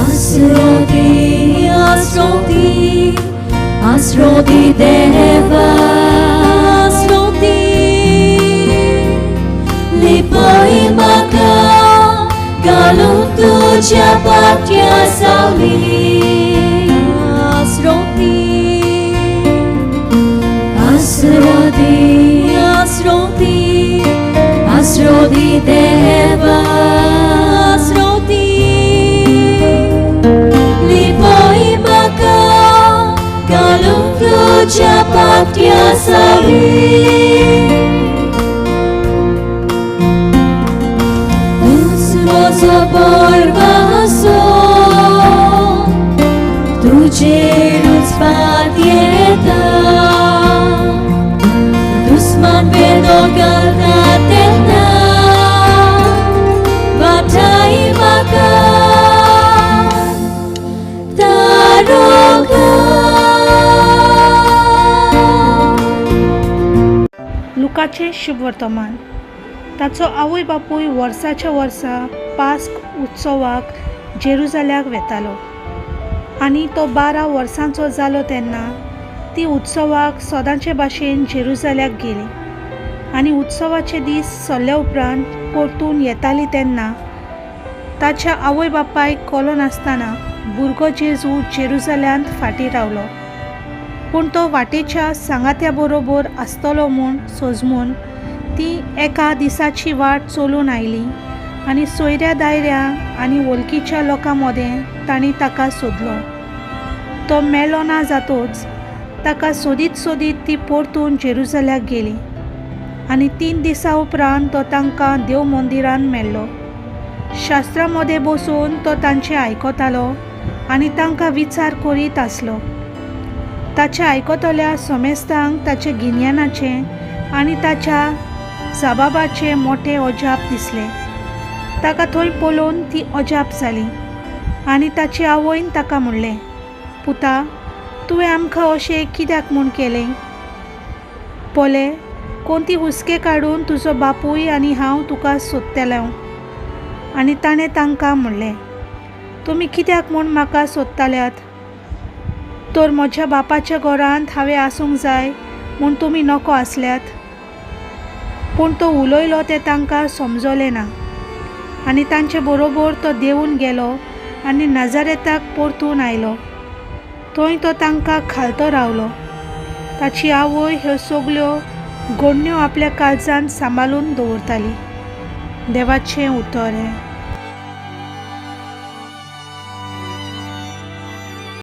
आसरो दी, आसरो दी, आसरो दी देवा, आसरो दी. लिपय म्हाका घालून तुज्या पाट्या सावली, आसरो दी. आसरो दी, आसरो दी, आसरो दी देवा, आसरो दी. लिपय म्हाका घालून तुज्या पाट्या सावली. तूंच म्हजो भरवंसो, तुजेरूच पातयेता. दुस्मान वेदो घालता तेन्ना वाटाय म्हाका तारोगा. लुकाचें शुभवर्तमान. ताचो आवय बापूय वर्साच्या वर्सा पास्क उत्सवाक जेरुजाल्याक वेतालो आनी तो 12 वर्सांचो जालो तेन्ना ती उत्सवाक सदांचे भाशेन जेरुजाल्याक गेली. आनी उत्सवाचे दीस सरले उपरांत परतून येताली तेन्ना ताच्या आवय बापायक कलो नासतना भुरगो जेजू जेरुजाल्यांत फाटीं रावलो. पूण तो वाटेच्या सांगात्या बरोबर आसतलो म्हूण सोजमून ती एका दिसाची वाट चलून आयली आनी सोयऱ्या दायऱ्या आनी वळखीच्या लोकां मदें तांणी ताका सोदलो. तो मेलो ना जातोच ताका सोदीत सोदीत ती परतून जेरुजाल्याक गेली आनी 3 दिसां उपरांत तो तांकां देव मंदिरान मेळ्ळो. शास्त्रां मदें बसून तो तांचें आयकतालो आनी तांकां विचार करीत आसलो. ताच्या आयकतल्या समेस्तांक ताच्या गिन्यानाचें आनी ताच्या जबाबाचें मोटें अजाप दिसलें. ताका थंय पळोवन ती अजाप जाली आनी ताची आवयन ताका म्हणलें, पुता, तुवें आमकां अशें कित्याक म्हूण केलें? पळय, कोणती हुस्के काडून तुजो बापूय आनी हांव तुका सोदतलें. आनी ताणें तांकां म्हणलें, तुमी कित्याक म्हूण म्हाका सोदताल्यात? तर म्हज्या बापाच्या घरांत हांवें आसूंक जाय म्हूण तुमी नको आसल्यात? पूण तो उलयलो तें तांकां समजलें ना आनी तांचे बरोबर तो देंवून गेलो आनी नाजारेताक परतून आयलो. थंय तो तांकां खालतो रावलो. ताची आवय ह्यो सगल्यो घडण्यो आपल्या काळजांत सांबाळून दवरताली. देवाचें उतर हें.